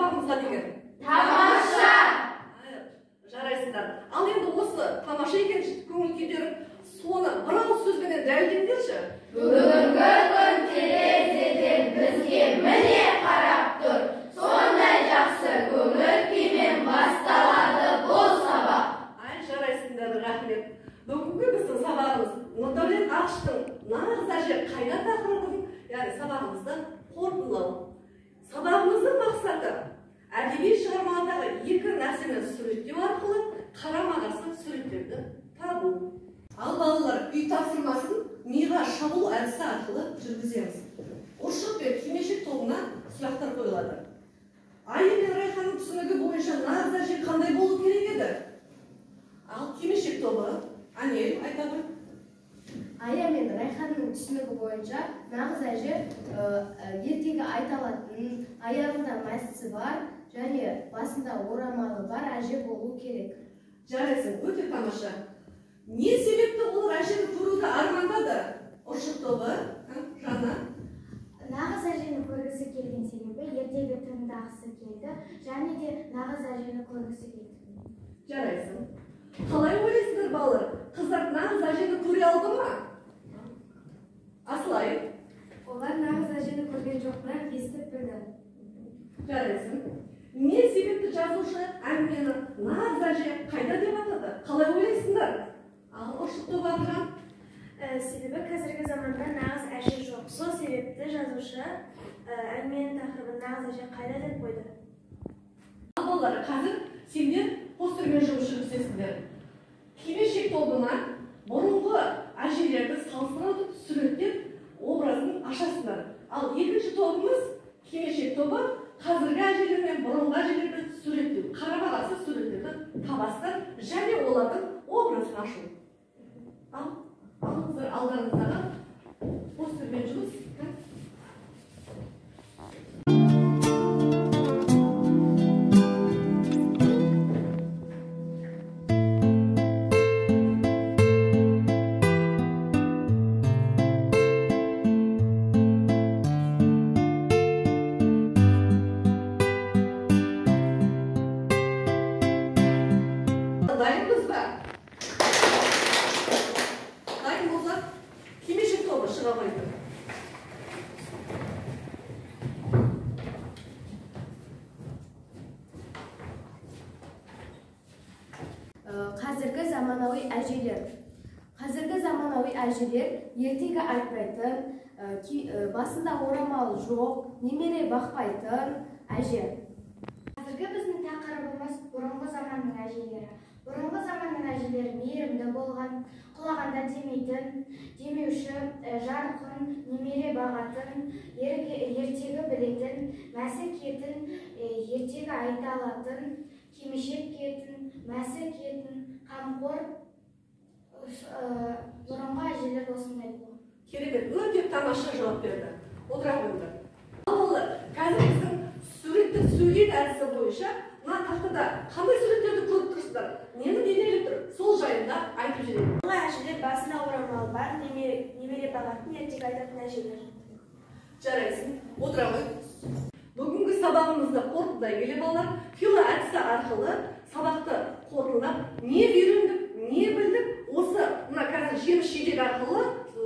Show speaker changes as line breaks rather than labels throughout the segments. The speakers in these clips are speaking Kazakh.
сабағымызға деген?
Тамаша!
Жарайсыңдар. Ал енді осы тамаша екен көңіл күйлерің, соны бір ауыз сөзбенен дәлелдеңдерші.
Бүгінгі күн терезеден бізге міне қарап тұр. Сондай жақсы көңіл күймен басталады бұл сабақ.
Ай, жарайсыңдар, рахмет. Бүгінгі біздің сабағымыз Нұрдәулет Ақыштың нағыз әже қайда тақырыбын, яғни сабағымызды қорытындылау. Сабағымыздың мақсаты әдеби шығармадағы екі нәрсені суреттеу арқылы қарама-қарсы суреттерді табу. Ал балалар, үй тапсырмасын миға шабуыл әдісі арқылы жүргіземіз. Ұршық пен кимешек тобына сұрақтар қойылады. Айя мен Райханның түсінігі бойынша нағыз әже қандай болу керек еді? Ал кимешек тобы, Анель айта ғой.
Ая мен Райханның түсінігі бойынша нағыз әже ертегі айта алатын, аяғында мәсісі бар және басында орамалы бар әже болу керек.
Жарайсың, өте тамаша. Не себепті олар әжені көруді армандады? Ұршық тобы, Жанна?
Нағыз әжені көргісі келген себебі ертегі тыңдағысы келді және де нағыз әжені көргісі келді.
Жарайсың. Қалай ойлайсыңдар, балалар? Қыздар нағыз әжені көре алды ма? Асылай?
Олар нағыз әжені көрген жоқ, бірақ естіп білді.
Жарайсың. Не себепті жазушы әңгімені нағыз әже қайда деп атады? Қалай ойлайсыңдар? Ал ұршық тобы, Аржан?
Себебі қазіргі заманда нағыз әже жоқ. Сол себепті жазушы әңгіменің тақырыбын нағыз әже қайда деп қойды.
Ал балалар, қазір сендер постермен жұмыс жүргізесіңдер. Кимешек тобына бұрынғы әжелерді салыстыра отырып суреттеп образын ашасыңдар. Ал екінші тобымыз кимешек тобы қазіргі әжелер мен бұрынғы әжелерді суреттеу, қарама-қарсы суреттерді табасыздар және олардың образын ашу. Ал алыңыздар алдарыңыздағы постермен жұмыс. Дайынбыз ба? Дайын болсақ, кимешек тобы шыға қойды.
Қазіргі заманауи әжелер. Қазіргі заманауи әжелер ертегі айтпайтын, басында орамал жоқ, немере бақпайтын әже.
Қазіргі біздің тақырыбымыз бұрынғы заманның әжелері. Бұрынғы заманның әжелері мейірімді болған, құлағанда демейтін, демеуші, жарқын, немере бағатын, ертегі білетін, мәсі киетін, ертегі айта алатын, кимешек киетін, мәсі киетін, қамқор. Бұрынғы әжелер осындай болған.
Керемет, өте тамаша жауап берді. Отыра қойыңдар. Ал балалар, қазір біздің суретті сөйлеу әдісі бойынша мына тақтада қандай суреттерді көріп тұрсыздар? Нені бейнелеп тұр? Сол жайында айтып жіберейік.
Бұрынғы әжелер басында орамал бар, немере бағатын, ертегі айтатын әжелер.
Жарайсың, отыра қой. Бүгінгі сабағымызды қорытындылай келе балалар, фило әдісі арқылы сабақты қорытындылап, не үйрендік, не білдік, осы мына қазір жеміс жидек арқылы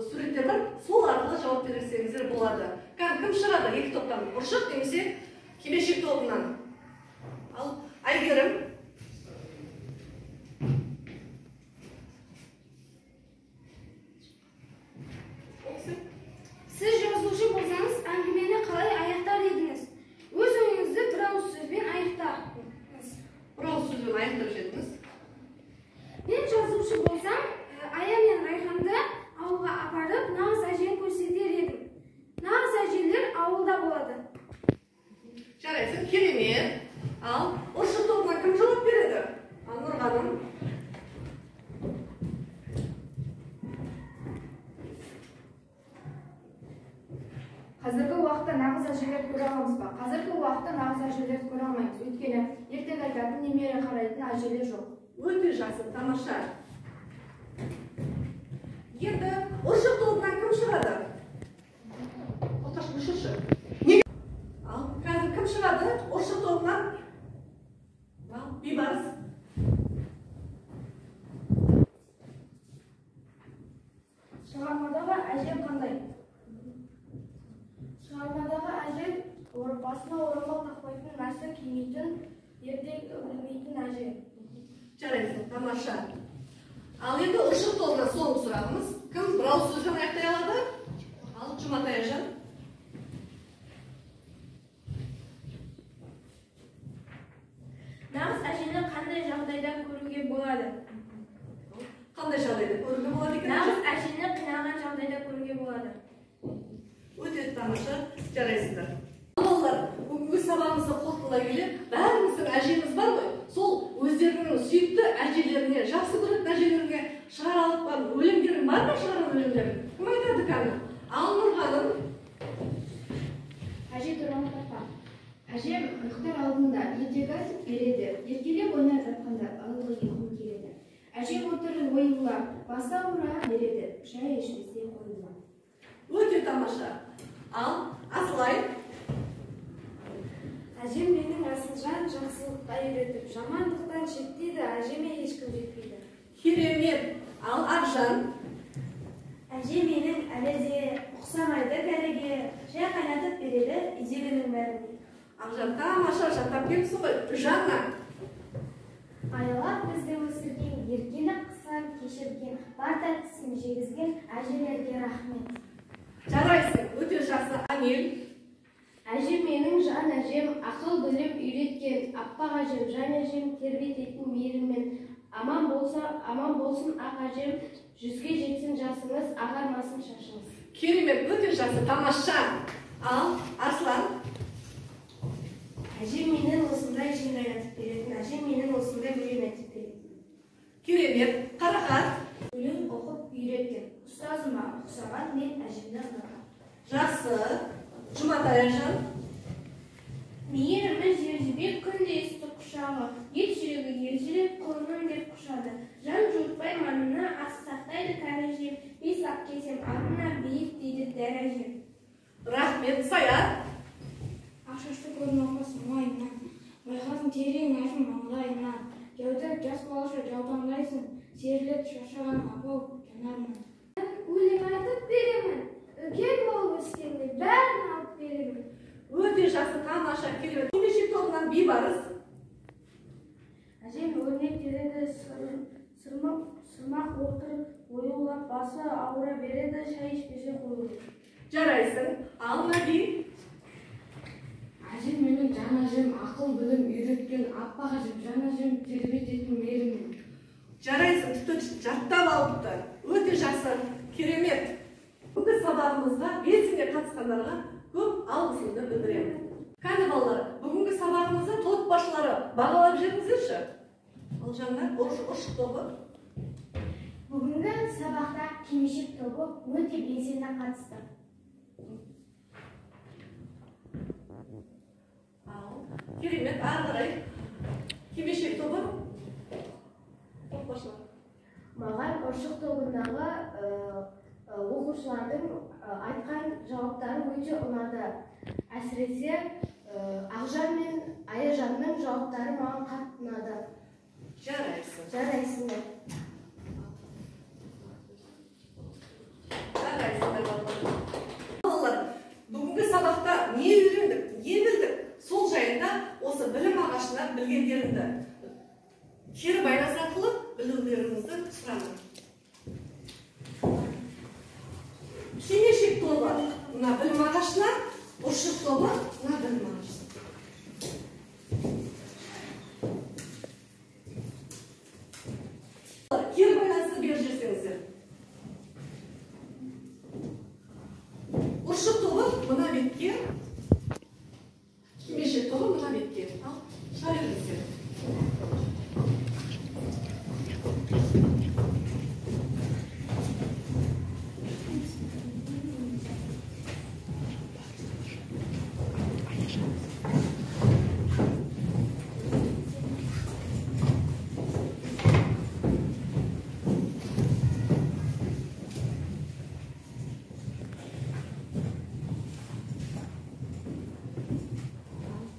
суреттер бар, сол арқылы жауап берсеңіздер болады. Кім шығады екі топтан? Ұршық немесе кимешек тобынан? Ал Әйгерім.
Сіз жазушы болсаңыз, әңгімені қалай аяқтар едіңіз? Өз ойыңызды бір ауыз сөзбен аяқтаңыз.
Бір ауыз сөзбен аяқтап жіберіңіз.
Мен жазушы болсам, Ая мен Райханды ауылға апарып, нағыз әжені көрсетер едім. Нағыз әжелер ауылда болады.
Жарайсың, керемет. Ал ұршық тобына кім жауап береді? Ал Нұрғаным.
Қазіргі уақытта нағыз әжелерді көре аламыз ба? Қазіргі уақытта нағыз әжелерді көре алмаймыз. Өйткені ертегі айтатын, немере қарайтын әжелер жоқ.
Өте жақсы, тамаша. Енді ұршық тобынан кім шығады? Оташ, өшірші. Ал қазір кім шығады? Ұршық тобынан Ал, Бейбарыс.
Шығармадағы әже қандай? Шығармадағы әже басына орамал тақпайтын, мәсі кимейтін, ертегі білмейтін әже.
Жарайсың, тамаша. Ал енді ұршық тобына соңғы сұрағымыз. Кім бір ауыз сөзбен аяқтай алады? Ал, Жұматай Ажан.
Нағыз әжені қандай жағдайда көруге болады?
Қандай жағдайда көруге болады екен?
Нағыз әжені қинаған жағдайда көруге болады.
Өте тамаша, жарайсыздар. Балалар, бүгінгі сабағымызды қорытындылай келе, бәріміздің әжеміз бар ғой. Сол өздерінің сүйікті әжелеріне, жақсы көретін әжелеріне шығара алған өлеңдерің бар ма, шығарған өлеңдерің? Кім айтады кәні? Ал, Нұрғаным.
Әже туралы тақпақ. Әжем ұйықтар алдында ертегі айтып береді, еркелеп ойнап жатқанда ылғи ұйқым келеді. Әжем отырып оюлап, басы ауыра береді, шай ішпесе қоюлап.
Өте тамаша. Ал, Асылай.
Әжем менің асылжан, жақсылыққа үйретіп, жамандықтан шеттейді, әжеме ешкім жетпейді.
Керемет. Ал, Ақжан.
Әже менің әлі де ұқсамайды кәріге, шай қайнатып береді үйдегінің бәріне.
Ақжан, тамаша жаттап келіпсің ғой. Жанна.
Аялап бізді өсірген, еркелік қысқан кешірген, бар тәттісін жегізген әжелерге рахмет.
Жарайсың, өте жақсы. Анел.
Әжем менің жан әжем, ақыл білім үйреткен, аппақ әжем, жан әжем, тербететін мейіріммен. Аман болса, аман болсын ақ әжем, 100-ге жетсін жасыңыз, ағармасын шашыңыз.
Керемет, өте жақсы, тамаша. Ал, Арслан.
Әжем менің осындай шай қайнатып беретін, әжем менің осындай өлең айтып беретін.
Керемет. Қарақат.
Өлең оқып үйреткен, ұстазыма ұқсаған мен әжемді ұнатамын.
Жақсы. Жұматай Ажан.
Мейірімі жер-жібек, күнде ыстық құшағы, ет жүрегі елжіреп, құлыным деп құшады. Жан жуытпай маңына ас сақтайды кәрі әжем, 5-ақ кесем алдына биік дейді дәрәжем.
Рахмет, Саят.
Ақ шашты көз науқас мұңайынан, байқадым терең әжім маңдайынан. Жәудіреп жас балаша жаутаңдайсың, серілеп шаршаған апау жанарынан.
Өлең айтып беремін, үлкен болып өскенде бәрін алып беремін.
Өте жақсы, тамаша, керемет. Кимешек тобынан Бейбарыс.
Әжем өрнек тереді, сырмақ отырып оюлап, басы ауыра береді, шай ішпесе қоюлап.
Жарайсың. Ал, Мәди.
Әжем менің жан әжем, ақыл білім үйреткен, аппақ әжем, жан әжем, тербететін мейіріммен.
Жарайсың, тіпті жаттап алыпты. Өте жақсы, керемет. Бүгінгі сабағымызға белсене қатысқандарға көп алғысымды білдіремін. Кәні балалар, бүгінгі сабағымызды топ басшылары бағалап жіберіңіздерші. Ал, Жанна, ұршық тобы.
Бүгінгі сабақта кимешек тобы өте белсенді қатысты.
Ал, керемет, ары қарай. Кимешек тобы. Топ басшылары.
Маған ұршық тобындағы оқушылардың айтқан жауаптары өте ұнады. Әсіресе Ақжан мен Аяжанның жауаптары маған қатты ұнады.
Жарайсың.
Жарайсыңдар.
Жарайсыңдар, балалар. Балалар, бүгінгі сабақта не үйрендік, не білдік? Сол жайында осы білім ағашынан білгендеріңді кері байланыс арқылы білулеріңізді сұрамын. Кимешек тобы мына білім ағашына, ұршық тобы мына білім ағашына. Кері байланысты беріп жіберсеңіздер. Ұршық тобы мына бетке, кимешек тобы мына бетке. Ал, шыға беріңіздер.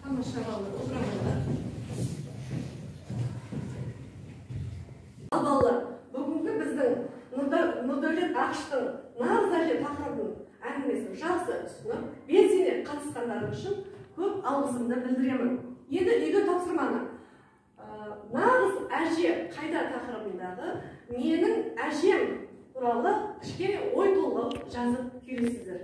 Тамаша, балалар, отыра қойыңдар. Нұрдәулет Ақыштың нағыз әже тақырыбының әңгімесін жақсы түсініп, белсене қатысқандарың үшін көп алғысымды білдіремін. Енді үйге тапсырманы нағыз әже қайда тақырыбындағы менің әжем туралы кішкене ой толғау жазып келесіздер.